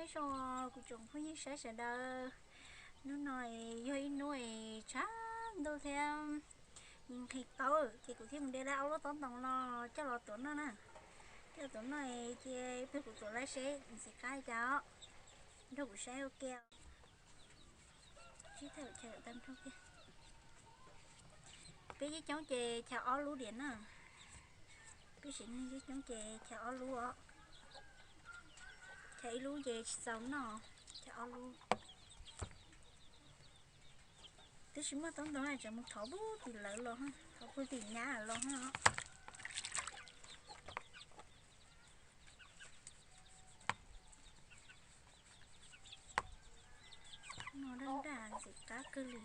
Tso kuv tsoom phooj ywg saib sawv daws, hnub no yog ib hnub tshav ntuj thiab nqhis tau, ces kuv thiaj mus de tau ob lub tob ntoos los coj los tuav noj na. Coj los tuav noj ces peb kuv tuav laib seb ntxim qab li cas os. Nrog kuv saib ua ke. Peb yeeb coob ces chaws ob lub diam na. Peb sim neej yeeb coob ces chaws ob lub os. Chaws ib lub ces tsis txaus noj, chaws ob lub. Twb tsis muaj tob ntoos tseem mus thov puag tim lawv los, thov puag tim nyab los. No daj daj ntxim qab kawg li.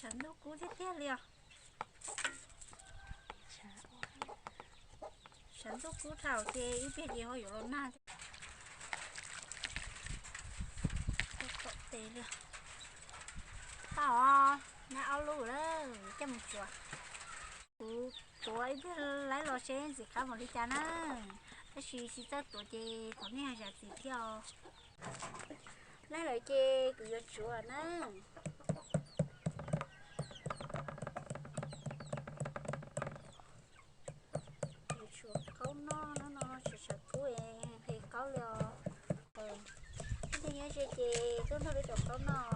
Sawv ntuj kub tiag tiag li os. Sawv ntuj kub dhau ces ib pliag ces ho yuav los nag. Tom tes li. Tau os, nag ob lub lawm, coj mus tsuav. Kuv tuav ib pliag laib los seb ntxim qab npaum li cas na. Tab sis tsis txawj tuav ces thov nej zam txim thiab os. Laib lawm ces kuv yuav tsuav na. Yuav tshuav qaub noj, hnub no tshuav tshav kub es nqhis qaub li os. Ib tug nyob ze ces tuaj nrog peb tshuav qaub noj.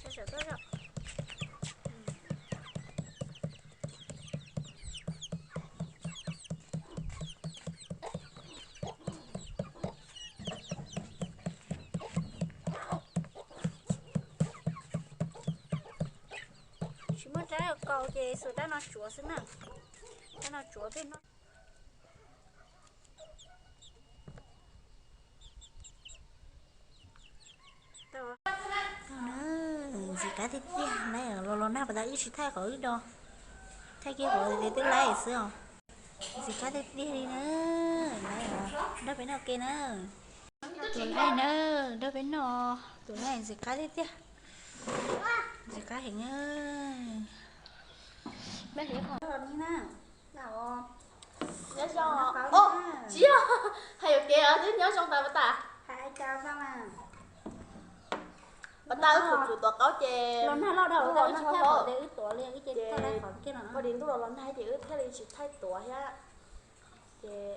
Tso saum tuaj os. Tsis muaj rab kaus ces xuas rab no tsuav xwb na. Rab no tsuav peb noj. Ntxim qab tiag tiag na, los los nag pas tas wb tsis thaij qhov wb do, thaij kiag qhov twb laib xwb os. Ntxim qab tiag tiag li na, nrog peb noj ke na. Tuav laib na, nrog peb noj, tuav laib ntxim qab tiag tiag. Ntxim qab heev na. Nyob zoo, tsis yog, hais yuam kev twb nyob zoo tas pas tas. Pas tas wb kuj tsum tuav qaub ces los nag loj dhau, wb tsis thaij qhov, ces poj di ntuj los los nag ces wb thiaj li tsis thaij tuav thiab. Ces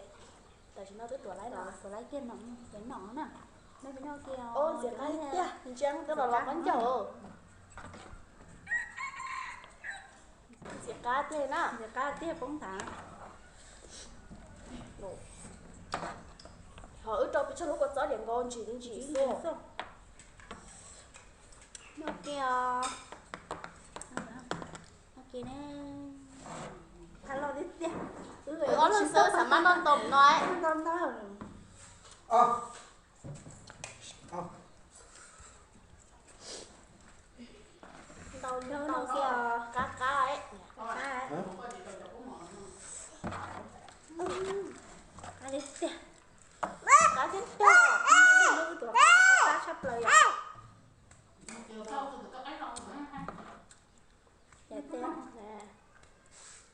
tam sim no twb tuav laib no, tuav laib kiag no, peb noj na. Ntxim qab tiag, ntsia twb los los qaub ncaug. Ntxim qab tiag na. Ntxim qab tiag poob nthav. Ho wb rau peb tsog lub kua txob diam nkaus ntsim ntsim xwb. Noj ke os. Noj ke ne. Qab loj tiag tiag. Wb ob leeg xwb xav mas noj ntau no. Ntau ntau. Ntau ntau qab qab. Qab tiag tiag. Qab tshaj plaws yom.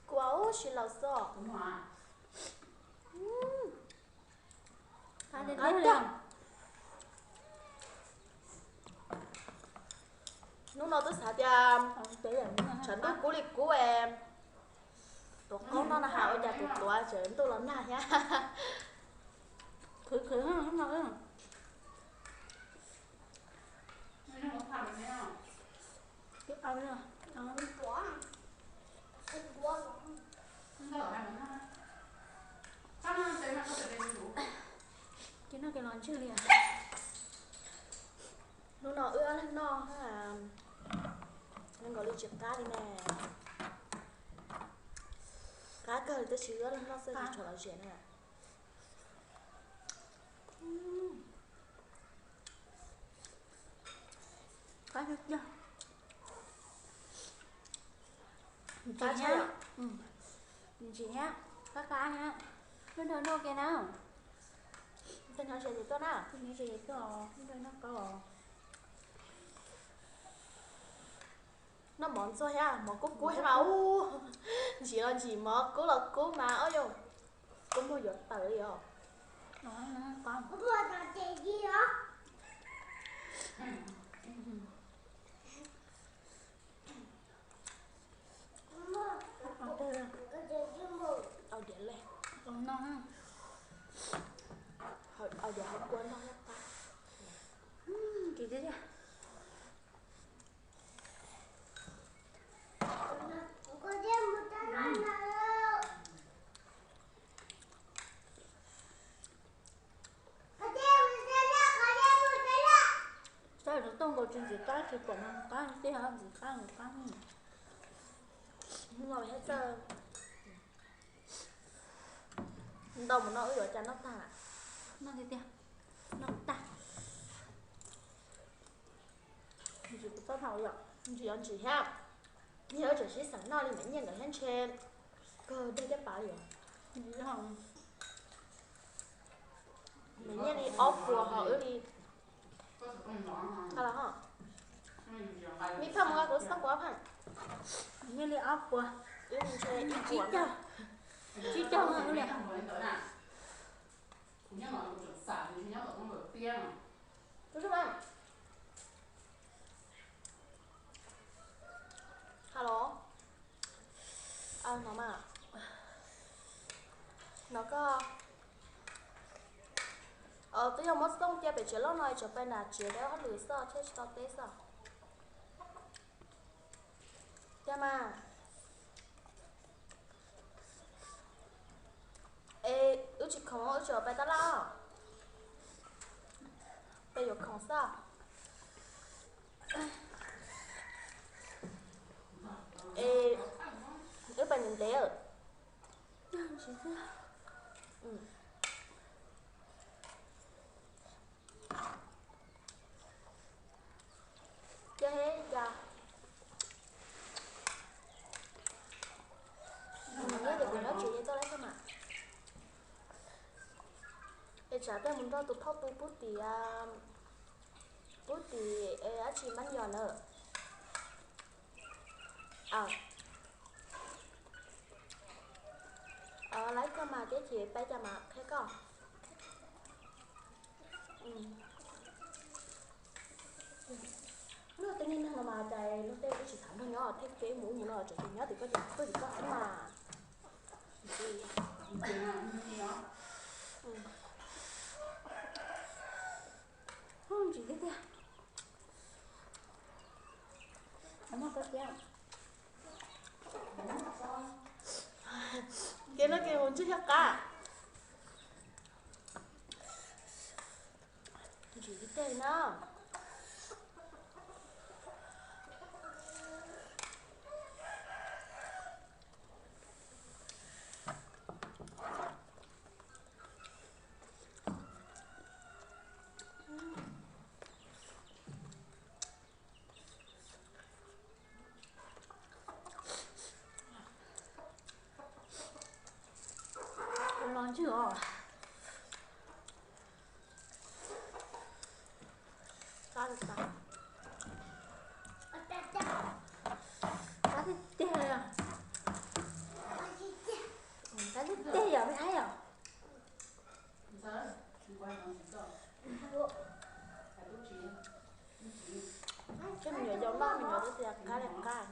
Kua ub si laus xwb. Qab tiag tiag. Hnub no twb xav tias tshav ntuj kub li kub es, tuav qaub noj no has ua cas kuv tuav tseem ntuj los nag thiab. Khwv khwv hnub no. Ces noj kev los ntswg li. Hnub no wb ob leeg noj, nkaus li tsis qab li ne. Qab kawg tab sis wb ob leeg noj xwb tsis tshua lom zem na. Qab tiag. Ntsim thiab, ntsim thiab, qab qab thiab. Lub nrog noj ke na. Tej nyob tsis tuaj na, tej nyob tsis tuaj, lub nrog noj qab os. Noj mov ntxuag thiab, mov kub kub thiab mas ub, ntsim los ntsim, mov kub los kub mas ob yog kub muag yuav tawm li os. Au diav le, au diav hauv kua noj nyob qab. Saib tus toj nkaus tsis ntxim qab tsis pom mas qab tiag, ntxim qab mus qab. Hnub no thiab txawj ntau mus no wb yuav cas noj tag. Noj tiag tiag, noj tag. Ntsim kuv txob hau yom, ntsim os ntsim thiab. Yog wb tseem sib xeem noj li Maiv Nyiaj nkawd thiab ntshe kawg dej caj pas li os. Maiv Nyiaj li ob puas ho wb li, me phaj mus nqa kuv xab kuv ob phaj. Maiv Nyiaj li ob puas, wb ntshe ib puas, tsib caug no wb li. Hello, no mas, no koj, twb yog muab xov tooj cia pem tsev loj no es tseem pais nram tsev dab hauj lwm xwb thiaj tsis tau teb xwb. Tiag mas. Es wb tsis khoom, wb tseem pais tab laj, peb yuav khoom xwb. Es wb pais ntev ntev. Ces he cas, nyob ces kuv nyob tsev ces txawj lab xab mas. Es tsam tej mus nrog tus phauj tu pub tim, pub tim dab tsi mab yos na. Laiv koj mas, teb ces peb cas mas qhia koj. Luag tej niag neeg no mas cas luag tej twb tsis xav nrog nyob thiab, kev mus mus no tseem tias nyob tim koj ces tuaj tim koj xwb mas. Ntsim tiag tiag. Kev no kev mus ntswg thiab qab. Ntsim tiag tiag na. Los ntswg os. Pab me nyuam twb tias qab li qab.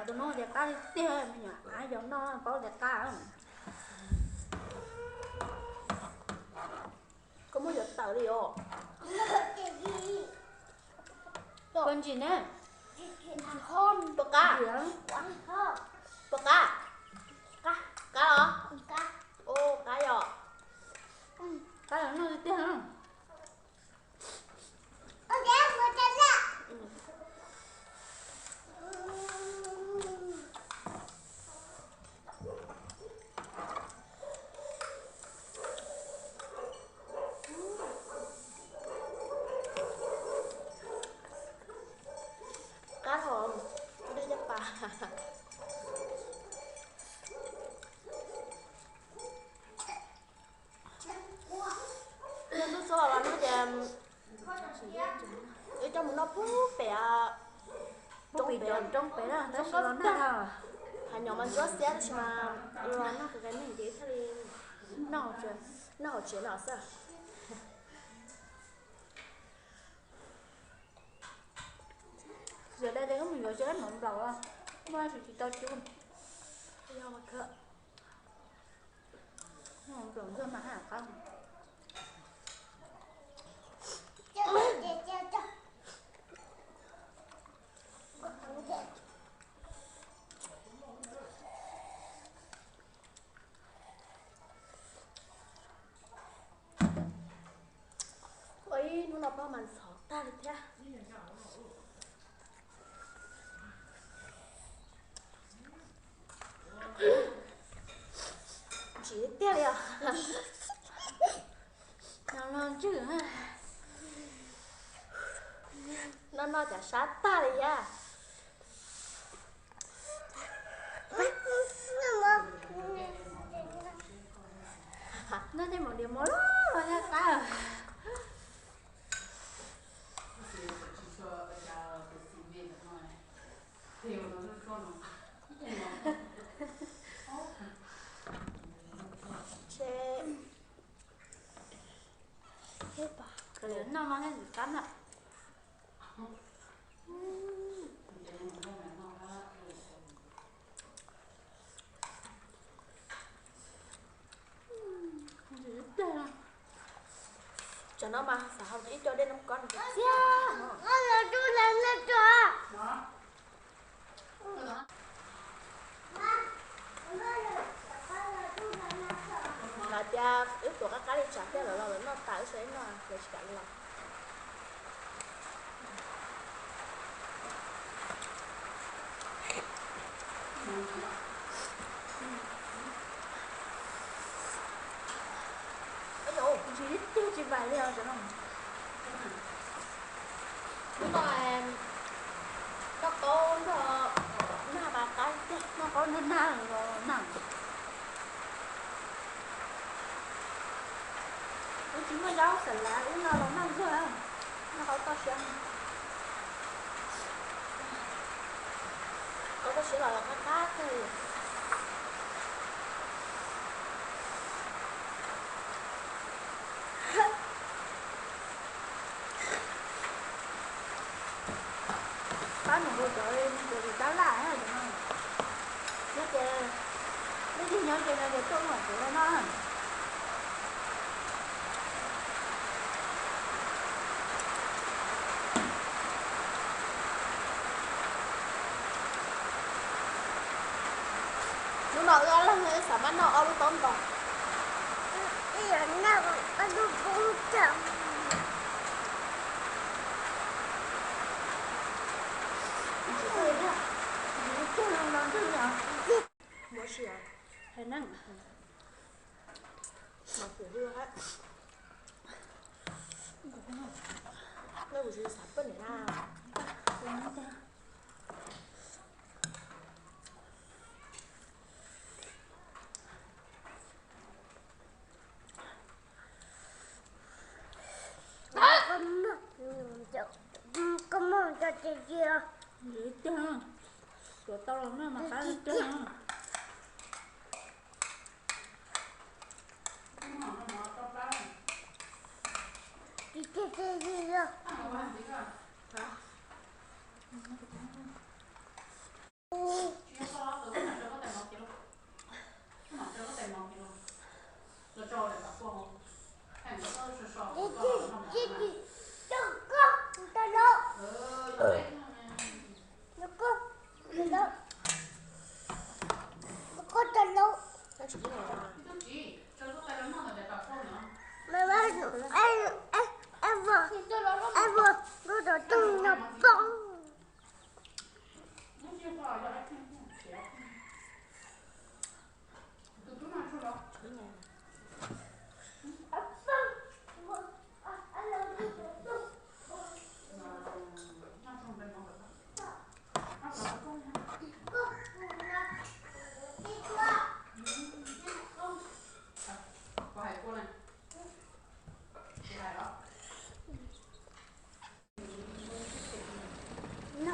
Tus no tias qab li tiag, me nyuam av yog noj paub tias qab. Koj muab yuav tawm li os. Koj ntsis ne. Puas qab? Puas qab? Qab os. Ua qab yom. Qab los noj tiag tiag. Qab hov, dej caj pas. Ntub xwb los no ces wb coj mus noj pub pem, pub pem roob pem na, tab sis los nag. Hav nyom mas ntsuab xiab tab sis mas los nag qis qis neeg ces thiaj li noj hauv tsev no xwb. Yog dai tes wb mus yuav cov mov nplaum, muaj tsis tsis tau cub. Nplaum ntxuag mas haj qab. Ua ib hnub no pab mas ntxhov tag li thiab. Ntsim tiag li os. No no ntswj, no no cas sab tag li thiab. No tej mus diav mov los los yog qab. Noj no thiaj tsis qab na. Tsam no mas xav hau ib co dej noj kob no txiab. Lawv tias wb tuav qab qab li tsam thiaj lawv los lawv noj tas wb sawv daws noj lawv tsis kam los. Ntsis tib tug tsis vais li os. Hnub no noj qaub nrog nag mas qab tiag, noj qaub nrog nag los nag. Wb tsis muaj zaub xav lav wb no los nag ntsuag, noj qaub toj siab. Qaub toj siab los qab qab kawg li. Pab nus nkaus cov, cov tab laj cov no. Nyob ces, nej tig nyob ces no ces tuaj mus hauv tsev no. Hnub no wb ob leeg wb xav maj noj ob lub taub ntos. Ua si hais neeg mas kuv hwj hab, kuv tsis xav poj niam na. Koj mog cov tiag tiag, tuav tau los noj mas qab tiag.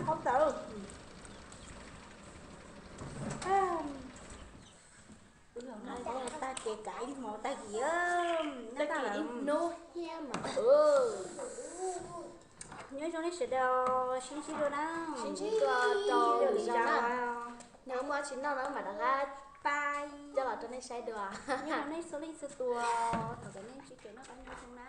Qhov tawm. Tag kev kav ib hmo tag kis, tag kis ib hnub thiab mas. Nyob zoo nej sawv daws, sib ntsib dua na. Sib ntsib dua rau lwm zaus. Yog muaj tsis noj no mam rov qab coj los rau nej saib dua. Nyob zoo nej txhua leej txhua tus, thov kom nej tsis txom nyem, nyob zoo na.